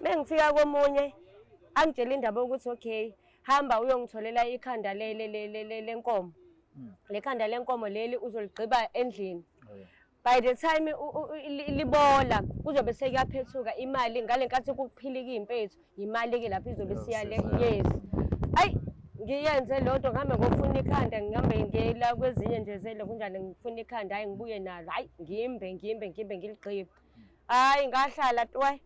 Mengifika komunye angitshela indaba yokuthi okay, hamba uyongitholela ikhanda lenkomo. Le khanda lenkomo leli uzoligqiba endlini. By the time libola kuzobe sekuyaphethuka imali ngale nkathi kuphilika iy'mpethu, imali-ke lapho izobe siyale. Yes. Ayi ngiyenze loo nto, ngihambe ngofuna ikhanda, ngihambe ngiyela kwezinye nje zele kunjani, ngifuna ikhanda, hhayi ngibuye nalo, hhayi ngimbe ngimbe ngimbe ngiligqibe. Hhayi ngahlala twe.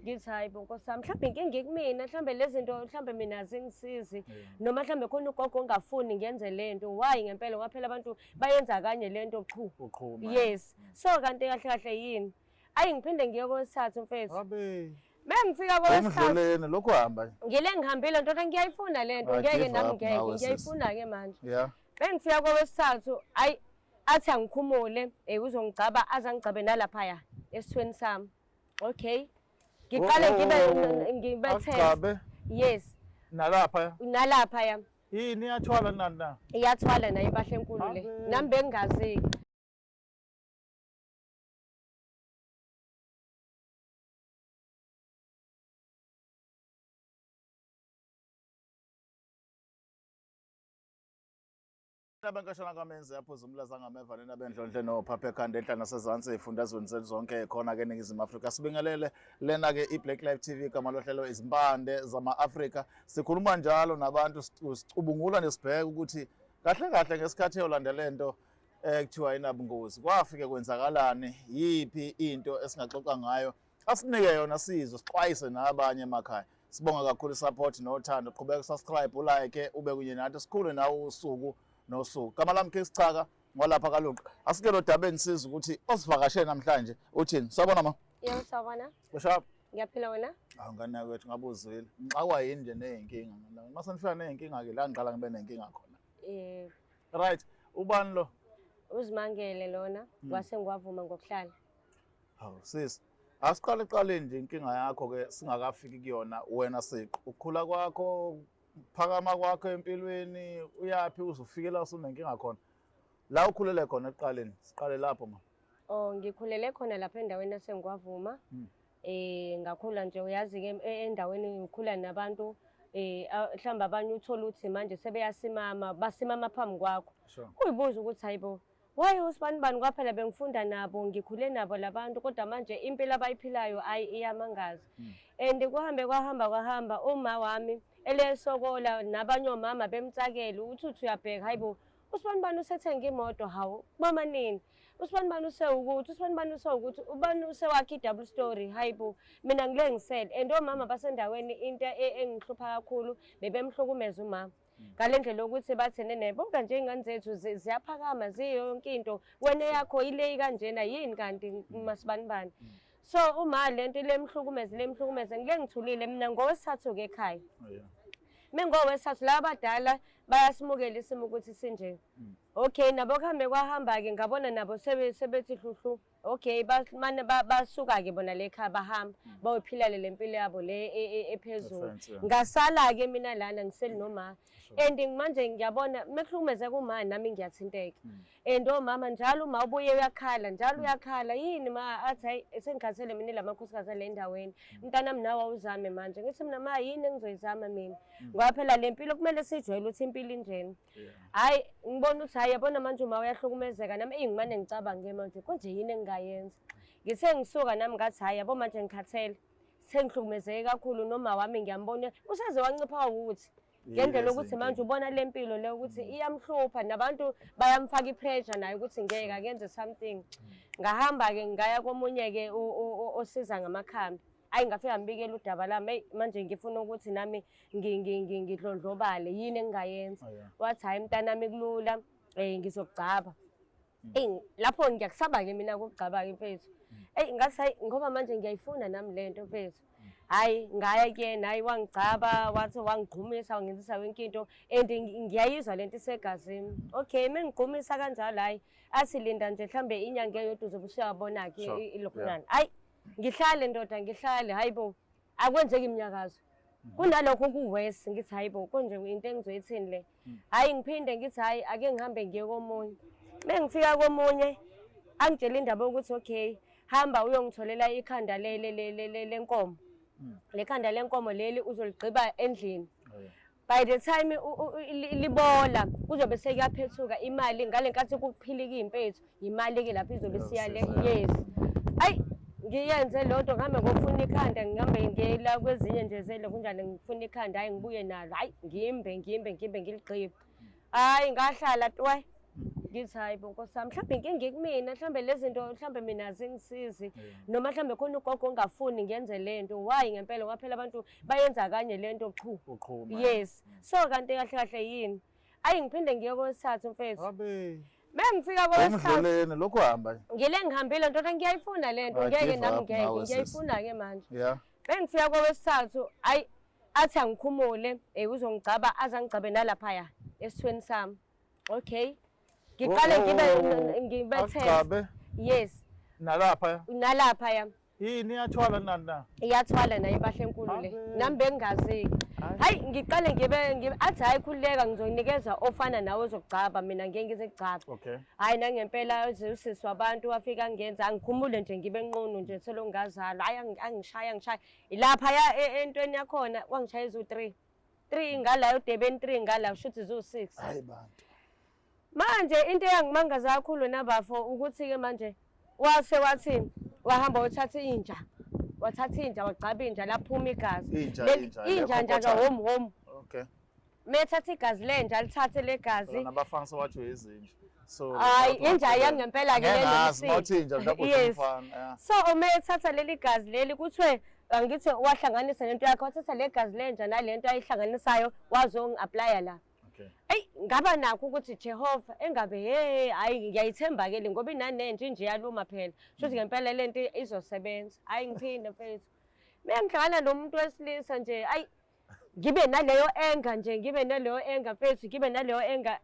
Ngithi hayi bo Nkosi yami, mhlawumbe inkinga ikumina, mhlawumbe lezi zinto mhlawumbe mina azingisizi, noma mhlawumbe khona ugogo ongafuni ngenze le nto. Why ngempela? Ngoba phela abantu bayenza kanye le nto chu. Uqhuma. Yes. So kanti kahle kahle yini? Ayi ngiphinde ngiye kowesithathu mfethu. Abe. Mengifika kowesithathu. Umdluleni lokho hamba nje. Ngile ngihambile ntoda, ngiyayifuna le nto, Ah, ngeke give nami up ngeke, nawe, sis. ngiyayifuna-ke manje. Yeah. Mengifika kowesithathu, ayi athi angikhumule, uzongigcaba, aze angigcabe nalaphaya esithweni sami. Okay. Ngiqale ngibe Oh, ngibethe. Akugcabe Yes, nalapha. nalaphaya. Yini iyathwala nani na? Iyathwala nayo impahla enkulu le. Abe. Nami bengingazi. Nabenkashana kamenzi yaphuza umlaza ngameva nina bendlondle nophapha ekhanda enhla nasezansi ey'fundazweni zethu zonke khona ke eNingizimu Afrika. Sibingelele lena ke i-Black Life TV, igama lohlelo izimpande zama-Afrika. Sikhuluma njalo nabantu, sicubungula nesibheka ukuthi kahle kahle ngesikhathi eyolanda lento ekuthiwa inabungozi kwafike kwenzakalani, yiphi into esingaxoxa ngayo, asinike yona sizwe, sixwayise nabanye emakhaya. Sibonga kakhulu support nothando. Qhubeka subscribe, ulike, ube kunye nathi, sikhule nawe usuku nosuku. Gama lami King Sichaka ngwalapha kaLuqa. Asike lo dabeni sizwe ukuthi osivakashe namhlanje uthini. Sawubona ma. Yebo sawubona. Ushap. Ngiyaphila wena? Awu ngane yakwethu, ngabe uzwile. Ngixakwa yini nje nezinkinga. Mase nifika nezinkinga ke la ngiqala ngibe nenkinga khona. Eh. Right, ubani lo? Uzimangele lona, wase ngiwavuma ngokuhlala. Hawu sis, asiqale qaleni nje inkinga yakho ke singakafiki kuyona wena siqu. Ukukhula kwakho, phakama kwakho empilweni, uyaphi uze ufike la usunenkinga khona. La ukhulele khona ekuqaleni, siqale lapho ma. Oh ngikhulele khona lapha endaweni yaseNgwavuma. Ngakhula nje uyazi ke endaweni ukhula nabantu, mhlawumbe abanye uthola ukuthi manje sebeyasimama, basimama phambi kwakho. Uyibuza ukuthi hayibo, why usibani bani, kwaphela bengifunda nabo, ngikhule nabo labantu, kodwa manje impilo abayiphilayo ayi iyamangaza. And kuhambe kwahamba kwahamba, uma wami elesokola nabanye omama bemtsakela, uthi uthi uyabheka hayibo, usibani bani usethenga imoto, hawu mama nini? Usibani bani usewukuthi, usibani bani usewukuthi, ubani usewakhe i-double story, hayibo mina ngile ngisele. And omama basendaweni into engihlupha kakhulu, bebemhlukumeza umama ngale ndlela yokuthi bathi nene bonke nje iy'ngane zethu ziyaphakama ziyo yonke into, wena yakho ileyi kanjena yini kanti masibani bani. So uma lento ilemhlukumeze lemhlukumeze, ngile ngithulile mina ngowesithathu-ke ekhaya. Mengowesithathu laba abadala bayasimukela isimo ukuthi sinje. Okay, nabo kuhambe kwahamba-ke, ngabona nabo sebethi hluhlu. Okay, mane basuka-ke bona le ekhaya bahamba bayophila le mpilo yabo le ephezulu. Defense, yeah. Ngasala-ke mina lana ngiseli noma. And manje ngiyabona mekuhlukumezeka uma nami ngiyathinteka. And omama njalo uma ubuye uyakhala, njalo uyakhala, yini ma athi hayi sengikhathele mina lamakhosikazi ale endaweni. Mntanami nawe awuzame manje. Ngithi mina ma yini engizoyizama mina? Ngoba phela le mpilo kumele sijwayele ukuthi impilo injena. Hayi ngibona ukuthi hayi yabona manje uma uyahlukumezeka nami eyi ngimane ngicabange manje konje yini engingayenza. Ngithe ngisuka nami ngathi hayi yabo manje ngikhathele. Sengihlukumezeke kakhulu noma wami ngiyambona usaze wancipha ukuthi ngendlela yokuthi manje ubona le mpilo le ukuthi iyamhlupha nabantu bayamfaka i-pressure naye ukuthi ngeke akenze something. Ngahamba-ke ngaya komunye-ke osiza ngamakhambi. Ayi ngafika ngibikela udaba lami, eyi manje ngifuna ukuthi nami ngidlondlobale, yini engingayenza? Wathi hhayi mntanami kulula, ngizokugcaba. Eyi lapho ngiyakusaba-ke mina ukugcaba-ke mfethu. Eyi ngathi hayi ngoba manje ngiyayifuna nami le nto mfethu. Hhayi ngaya kuyena, hhayi wangigcaba, wathi wangigqumisa, wangenzisa yonke into and ngiyayizwa le nto isegazini. Okay, uma ngigqumisa kanjalo hhayi athi linda nje mhlambe inyanga eyodwa uzobe usuyabona-ke ilokhunana. Hhayi ngihlale ndoda ngihlale, hhayi bo akwenzeki iminyakazo. Kunalokho ku-worse, ngithi hhayi bo konje into engizoyithini le. Hhayi ngiphinde ngithi hhayi ake ngihambe ngiye komunye. Uma ngifika komunye angitshela indaba yokuthi okay, hamba uyongitholela ikhanda lenkomo. Le khanda lenkomo leli uzoligqiba endlini. Oh, yeah. By the time libola kuzobe sekuyaphethuka imali ngale nkathi kuphilika iy'mpethu, imali-ke lapho izobe siyale. Yes. Ayi, ngiyenze loo nto, ngihambe ngofuna ikhanda, ngihambe ngiyela kwezinye nje zele kunjani, ngifuna ikhanda, hhayi ngibuye nalo, hhayi ngimbe ngimbe ngimbe ngiligqibe. Hhayi ngahlala twe. Ngithi hayi bo nkosi yami, mhlawumbe inkinga ikumina, mhlawumbe lezi zinto mhlawumbe mina azingisizi. Noma mhlawumbe khona ugogo ongafuni ngenze le nto. Why ngempela? Ngoba phela abantu bayenza kanye le nto chu. Uqhuma. Yes. So kanti kahle kahle yini? Ayi ngiphinde ngiye kowesithathu mfethu. Abe. Mengifika kowesithathu. Umdluleni lokhu hamba nje. Ngile ngihambile ndoda, ngiyayifuna le nto, Ah, ngeke give nami up ngeke, nawe, sis. ngiyayifuna-ke manje. Yeah. Bengifika kowesithathu, ayi athi angikhumule, uzongigcaba, aze angigcabe nalaphaya esithweni sami. Okay. Ngiqale ngibe Oh, ngibethe. Akugcabe Yes, nalapha. nalaphaya. Yini iyathwala nani na? Iyathwala nayo impahla enkulu le. Abe. Nami bengingazi. Hayi ngiqale ngibe athi hayi khululeka, ngizonikeza ofana nawe ozokugcaba, mina ngeke ngize kugcaba. Okay. Hayi nangempela usisi wabantu wafika ngenza angikhumule nje ngibe nqunu nje selo ngazalwa. Hayi angishaya angishaya. Lapha ya entweni yakhona wangishaya izu 3. 3 ngala odebeni, 3 ngala, shuthi zu 6. Hayi bantu. Manje into eyangimangaza kakhulu nabafo ukuthi ke manje wase wathi wahamba wathatha inja. Wathatha inja wagcaba inja laphuma igazi. Inja, inja, Inja nje lekhonkothayo. home home. Okay. Methatha igazi lenja lithathe legazi. Phela nabafana sewathi izinja. So Hayi inja yangempela ke le Ngingazi mawuthi inja mhlawumbe uthi Yes. umfana. Yeah. So uma ethatha leli gazi leli kuthiwe angithi wahlanganisa lento yakhe, wathatha le gazi lenja nalento ayihlanganisayo wazongi-applya la. Okay. Eyi ngaba nakho ukuthi Jehova engabe hey hayi ngiyayithemba ke le ngoba inanenja inje iyaluma phela. Shuthi ngempela lento izosebenza. Hayi ngiphinde mfethu. Mengihlangana nomuntu wesilisa nje ayi ngibe naleyo anger nje, ngibe naleyo anger mfethu, ngibe naleyo anger.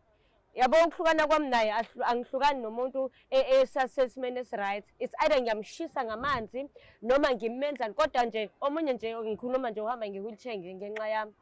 Yabo ukuhlukana kwami naye angihlukani nomuntu esasesimeni esi-right. It's either ngiyamshisa ngamanzi noma ngimenzani, kodwa nje omunye nje ngikhuluma nje uhamba nge-wheelchair ngenxa yami.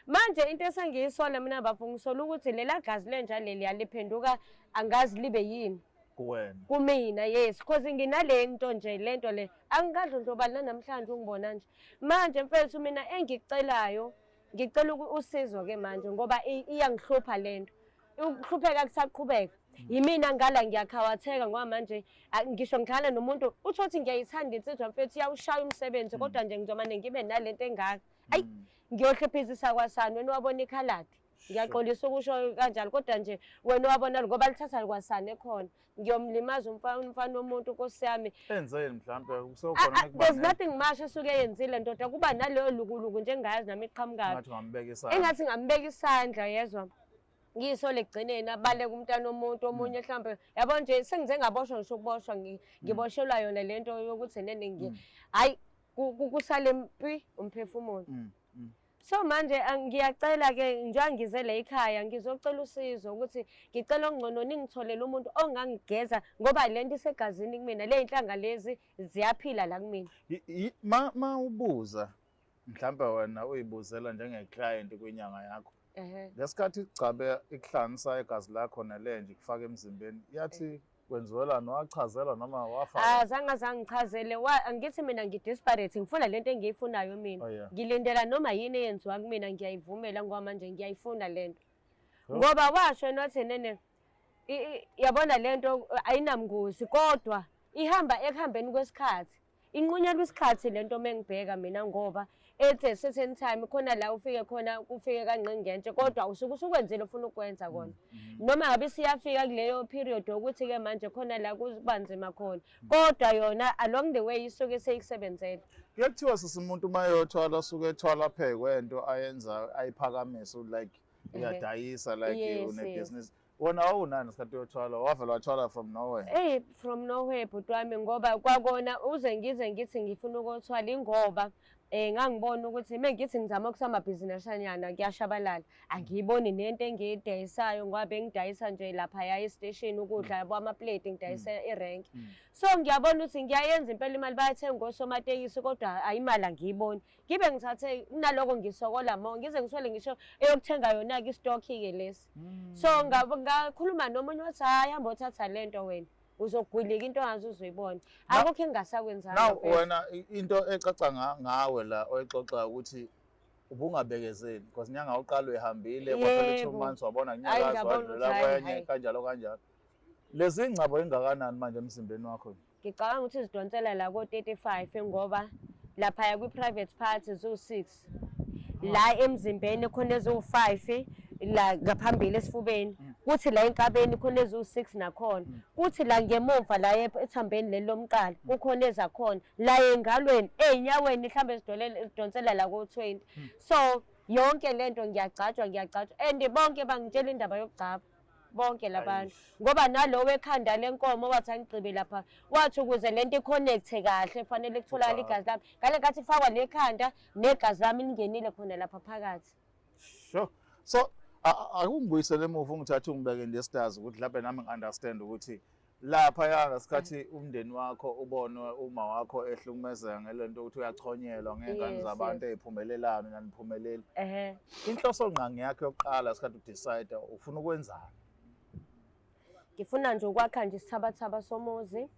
Manje into esengiyisola mina bafo, ngisola ukuthi lela gazi lenja leli yaliphenduka angazi libe yini Kuwena. kumina. Yes, because nginale nto nje, lento le angikadlondlobali nanamhlanje ungibona nje. Manje mfethu mina engikucelayo, ngicela usizo ke manje ngoba iyangihlupha lento. Ukuhlupheka kusaqhubeka. Yimina ngala ngiyakhawatheka ngoba manje ngisho ngihlala nomuntu uthothi ngiyayithanda insizwa mfethu, iyawushaya umsebenzi, kodwa nje ngizomane ngibe nalento engaka. Ayi ngiyohlephizisa kwasani wena wabona ikhaladi. Ngiyaxolisa ukusho kanjalo kodwa nje wena wabona ngoba lithatha kwasani ekhona. Ngiyomlimaza umfana womuntu Nkosi yami. Enzeni mhlambe kusekhona There's nothing much esuke yenzile ndoda, kuba naleyo lukuluku nje engayazi nami iqhamukaphi. Ngathi ngambeka isandla. Engathi ngambeka isandla yezwa. Ngiso legcineni abaleka umntana womuntu omunye mhlambe yabo nje sengize ngaboshwa ngisho ukuboshwa ngiboshelwa yona lento yokuthi nene hayi kusale mpi umphefumulo. So manje ngiyacela ke njengoba ngizele ekhaya ngizocela usizo ukuthi ngicela okungcono ningitholele umuntu ongangigeza ngoba lento isegazini kumina, le inhlanga lezi ziyaphila la kumina. Ma ubuza mhlambe wena uyibuzela njenge-client kwinyanga yakho. Ngesikhathi igcabe ikuhlanganisa igazi lakho nelenje ikufaka emzimbeni, yathi kwenziwelani, wachazela noma wafaka? Zange azangichazele, angithi mina ngi-desperate, ngifuna lento engiyifunayo mina. Oh, yeah. Ngilindela noma yini eyenziwa kumina ngiyayivumela ngoba manje ngiyayifuna lento. Oh. Ngoba washo yena wathi nene yabona lento ayinamngozi kodwa ihamba ekuhambeni kwesikhathi. Inqunyelwa isikhathi lento mengibheka mina ngoba at a certain time khona la ufike khona kufike kanqingentshe kodwa usuke usukwenzile ufuna ukwenza kona. Noma ngabe siyafika kuleyo period yokuthi ke manje khona la kuba nzima khona kodwa yona along the way isuke seyikusebenzela. Kuye kuthiwa sisi umuntu uma eyothwala usuke ethwala phekwento ayenza ayiphakamise like uyadayisa like une business. Wona wawunani isikhathi uyothwala, wavela wathwala from nowhere? Hey, from nowhere bhuti wami ngoba kwakona uze ngize ngithi ngifuna ukuthwala ingoba ngangibona ukuthi mengithi ngizama kusamabhizinishanyana kuyashabalala. Angiyiboni nento engiyidayisayo ngoba bengidayisa nje lapha ya e-station ukudla yabo ama-plate ngidayisa e-rank. So ngiyabona ukuthi ngiyayenza impela imali, bayathenga osomatekisi kodwa ayimali angiyiboni. Ngibe ngithathe kunaloko ngisokola mo ngize ngiswele ngisho eyokuthenga yona ke istock ke lesi. So ngakhuluma nomunye wathi hayi hamba othatha lento wena. Uzogwilika into ongaze uzoyibona. Akukho engingasakwenzanga. Now wena into ecaca ngawe la oyixoxa ukuthi ubungabekezeli because inyanga uqala uyihambile kwaphela 2 months, wabona kunyakaza, wadlula kwenye, kanjalo kanjalo. Lezi ngcabo ingakanani manje emzimbeni wakho? Ngicabanga ukuthi zidonsela la ko-35, ngoba laphaya kwi-private part ziwu-6, la emzimbeni khona eziwu-5, la ngaphambili esifubeni, kuthi la enkabeni khona eziwu-6 nakhona, kuthi la ngemumva la ethambeni leli lomqala kukhona ezakhona, la engalweni, ey'nyaweni mhlawumbe zidonsela la ko-20. So yonke lento ngiyagcatshwa, ngiyagcatshwa, and bonke bangitshela indaba yokugcaba, bonke labantu, ngoba nalo wekhanda lenkomo wathi angigqibe lapha, wathi ukuze lento i-connect-e kahle fanele kutholakale igazi lami. Ngale nkathi ifakwa lekhanda, negazi lami lingenile khona lapha phakathi. Sure. So akungibuyisele emuva, ungithathe ungibeke nje stars ukuthi lapha nami ngi-understand ukuthi lapha ya ngasikhathi umndeni wakho ubone uma wakho ehlukumezeka ngelento ukuthi uyachonyelwa ngey'ngane zabantu ey'phumelelayo, nina niphumeleli. Inhloso ngqangi yakho yokuqala sikhathi u-decide ufuna ukwenzani? Ngifuna nje ukwakha nje isithabathaba somuzi.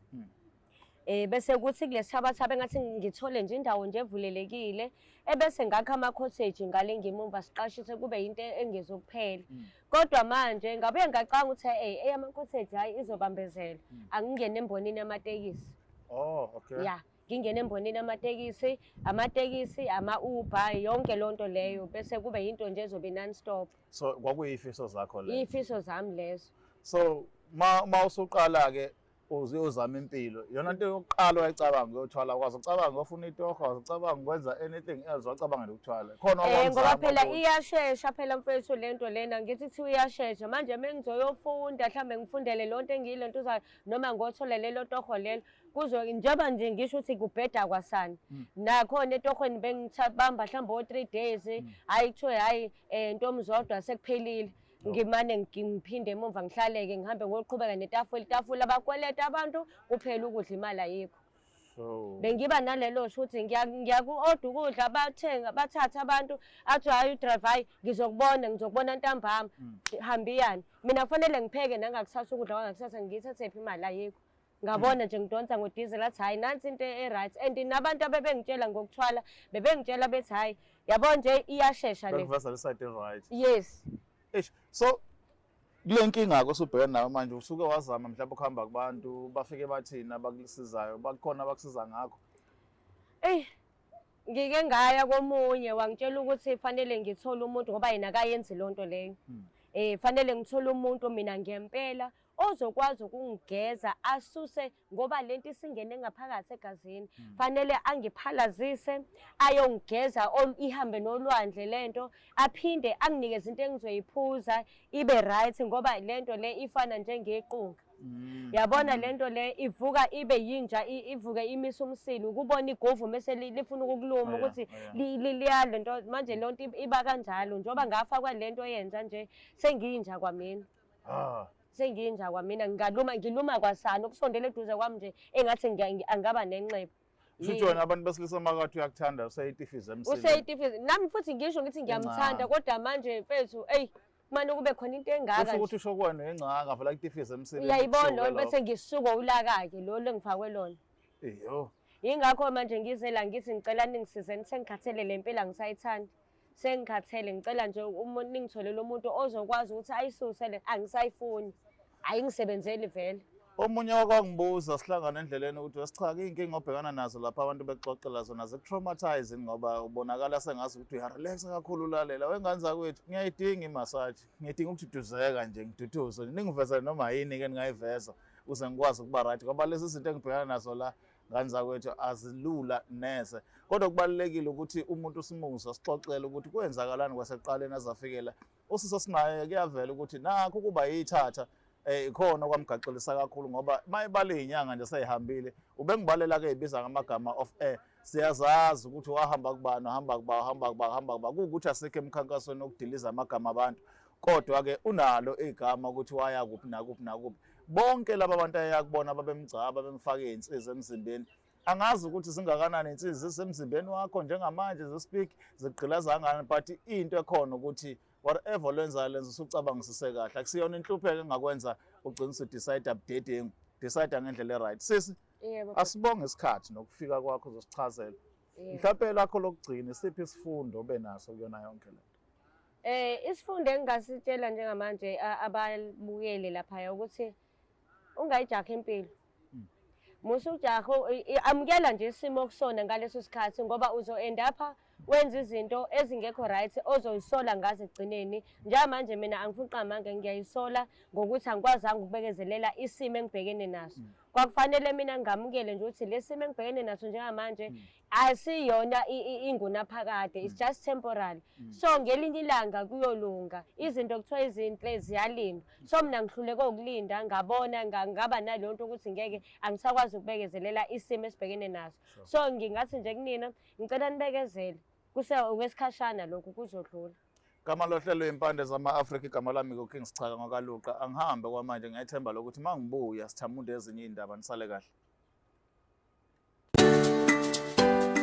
Bese kuthi kulesithabathaba engathi ngithole nje indawo nje evulelekile, ebese ngakha ama-cottage ngale ngemumva, siqashise, kube yinto engezokuphela. Kodwa manje ngabuye ngacabanga ukuthi hey, eyama-cottage hayi, izobambezela. Angingene embonini yamatekisi. Oh, okay. Ya, ngingene embonini yamatekisi, amatekisi, ama-Uber, yonke loo nto leyo, bese kube yinto nje ezobe non-stop. So kwakuyifiso zakho lezo? Iy'fiso zami lezo. So ma usuqala ke uziyozama impilo, yona into yokuqala wayicabanga uyothwala, kwazi ucabanga ngofuna itoho, wazi ucabanga ukwenza anything else, wacabanga nje ukuthwala khona? Ngoba phela iyashesha phela mfethu lento lena, ngithi kuthiwa iyashesha. Manje mengizoyofunda, mhlambe ngifundele lonto engiyilento uzayo, noma ngothola lelo toho lelo, kuzo njengoba nje ngisho ukuthi kubheda kwasani. Nakhona etohweni bengibamba mhlawumbe o-3 days, hhayi, kuthiwe hhayi, ntomzodwa, sekuphelile. Ngimane ngiphinde emumva, ngihlaleke, ngihambe ngoqhubeka netafula, itafula bakweleta abantu, kuphela ukudla, imali ayikho. So bengiba nalelo sho ukuthi ngiyaku-order ukudla, bathenga, bathathe abantu, athi hhayi u-driver, hhayi, ngizokubona, ngizokubona ntambama. Hambiyani, mina kufanele ngipheke nangakusasa ukudla kwangakusasa, ngiyithathephi imali? Ayikho. Ngabona nje ngidonsa ngodizela, athi hhayi, nansi into e-right. And nabantu abebengitshela ngokuthwala bebengitshela bethi hhayi, yabo nje, iyashesha le. Bekuveza le side right. Yes. Eish, so kule nkinga-ke osubhekene nayo manje, usuke wazama mhlawumbe ukuhamba kubantu, bafike bathini abakusizayo? Bakhona abakusiza ngakho? Eyi, ngike ngaya komunye, wangitshela ukuthi fanele ngithole umuntu, ngoba yena akayenzi loo nto leyo. Fanele ngithole umuntu mina ngempela ozokwazi ukungigeza, asuse, ngoba lento isingene ngaphakathi egazini. Fanele angiphalazise, ayongigeza, ihambe nolwandle lento, aphinde anginikeze into engizoyiphuza ibe right, ngoba lento le ifana njengequnga. Yabona lento le ivuka ibe yinja, ivuke imise umsila, ukubona igovu mese lifuna ukukuluma ukuthi liya lento manje, lonto iba kanjalo. Njengoba ngafakwa lento yenza nje, sengiyinja kwamina. Sengiyinja kwamina, ngingaluma, ngiluma kwasana ukusondela eduze kwami nje, engathi angaba nenxeba. Futhi wena abantu besilisa makathi uyakuthanda, useyitifiza emsileni. Useyitifiza, nami futhi ngisho ngithi ngiyamthanda. Incane. Kodwa manje mfethu, eyi, kumane kube khona into engaka Kusho nje. ukuthi usho kuwena ingcaka vela kutifiza emsileni. Uyayibona kusuke lona, lokho. bese ngisuka ulaka-ke lolu engifakwe lona. Iyo. Yingakho manje ngize la, ngithi ngicela ningisizeni, sengikhathele, le mpilo angisayithandi, sengikhathele. Ngicela nje umuntu ningitholele umuntu ozokwazi ukuthi ayisuse le, angisayifuni, ayingisebenzeli vele. Omunye wakwangibuza sihlangana endleleni ukuthi wesicha iy'nkinga obhekana nazo lapha, abantu bekuxoxela zona ziku-traumatizing, ngoba ubonakala sengazi ukuthi uyarelaxa kakhulu ulalela. Wengane zakwethu, ngiyayidinga i-massage, ngiyadinga ukududuzeka nje, ngiduduzwe, ningivezele noma yini-ke ningayiveza ukuze ngikwazi ukuba right, ngoba lezi zinto engibhekana nazo la, ngane zakwethu, azilula neze. Kodwa kubalulekile ukuthi umuntu simuzwe sixoxele ukuthi kwenzakalani kwasekuqaleni azafikela usisi osinaye. Kuyavela ukuthi nakho ukuba yithatha ikhona okwamgaxelisa kakhulu, ngoba mayibala iy'nyanga nje seyihambile, ubengibalela-ke ey'biza ngamagama off air, siyazazi ukuthi wahamba kubani, wahamba kuba, wahamba kuba, wahamba kuba, kuwukuthi asikho emkhankasweni wokudiliza amagama abantu, kodwa-ke unalo igama ukuthi waya kuphi nakuphi nakuphi. Bonke laba bantu ayakubona babemgcaba, bemfake iy'nsiza emzimbeni. Angazi ukuthi zingakanani iy'nsiza zisemzimbeni wakho njengamanje zi-speak zigqilaza kangakanani, but into ekhona ukuthi whatever lwenzayo, lenza usucabangisise kahle. Akusiyona inhlupheko engakwenza ugcine usu-decide budedengu. Decide ngendlela e-right, sisi. Yebo. Asibonge isikhathi nokufika kwakho uzosichazela. Mhlawumbe lakho lokugcina, isiphi isifundo obe naso kuyona yonke le nto? Isifundo engingasitshela njengamanje ababukeli laphaya ukuthi ungayijahi impilo. Musa ujaha, amukela nje isimo okusona ngaleso sikhathi, ngoba uzo end up wenza izinto ezingekho right ozoyisola ngazo ekugcineni. Njengamanje mina angifuni uqamanga, ngiyayisola ngokuthi angikwazanga ukubekezelela isimo engibhekene naso. Kwakufanele mina ngamukele nje ukuthi lesi simo engibhekene naso njengamanje asiyona ingunaphakade, it's just temporary. So ngelinye ilanga kuyolunga. Izinto kuthiwa izinhle ziyalindwa, so mina ngihluleke ukulinda, ngabona ngaba naleyo nto ukuthi ngeke, angisakwazi ukubekezelela isimo esibhekene naso. So ngingathi nje kunina, ngicela nibekezele, kuse okwesikhashana, lokhu kuzodlula. Gama lohlelo Impande zama-Afrika, igama lami kuKing Sichaka ngwakaLuqa. Angihambe kwamanje, ngiyethemba lokuthi uma ngibuya sithamunde ezinye iy'ndaba. Nisale kahle.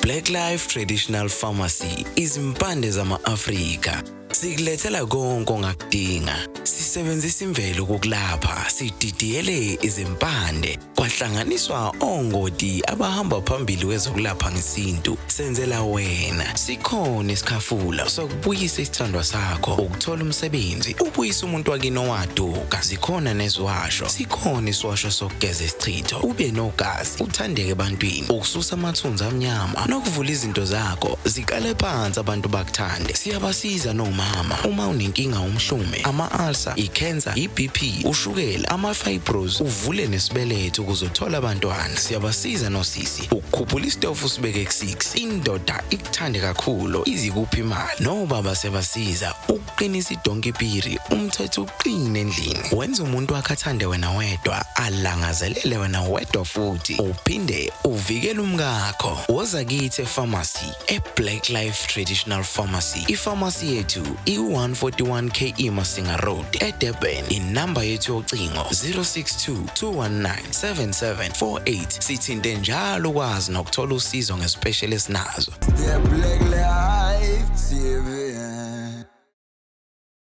Black Life Traditional Pharmacy, izimpande zama-Afrika. Sikulethela konke ongakudinga. Sisebenzisa imvelo ukukulapha, sididiyele izimpande, kwahlanganiswa ongoti abahamba phambili kwezokulapha ngesintu. Senzela wena. Sikhona isikhafula sokubuyisa isithandwa sakho, ukuthola umsebenzi, ubuyisa umuntu wakini owaduka. Zikhona neziwasho. Sikhona isiwasho sokugeza isichitho, ube nogazi, uthandeke ebantwini, ukususa amathunzi amnyama nokuvula izinto zakho ziqale phansi, abantu bakuthande. Siyabasiza nomama uma unenkinga, umhlume, ama-ulcer, i-cancer, i-BP, ushukela, ama-fibros, uvule nesibeletho ukuze uthole abantwana. Siyabasiza nosisi ukukhuphula isitofu usibeke ku-6, indoda ikuthande kakhulu, izikuphi imali. Nobaba siyabasiza ukuqinisa idonki piri, umthetho uqine endlini, wenza umuntu wakhe athande wena wedwa, alangazelele wena wedwa, futhi uphinde uvikele umkakho. Woza kithi e-pharmacy, e-Black Life Traditional Pharmacy. Ifamasi yethu iku-141 KE Masinga Road, eDurban. Inamba yethu yocingo 062 219 7748. Sithinte njalo ukwazi nokuthola usizo nge-special esinazo. The Black Life TV.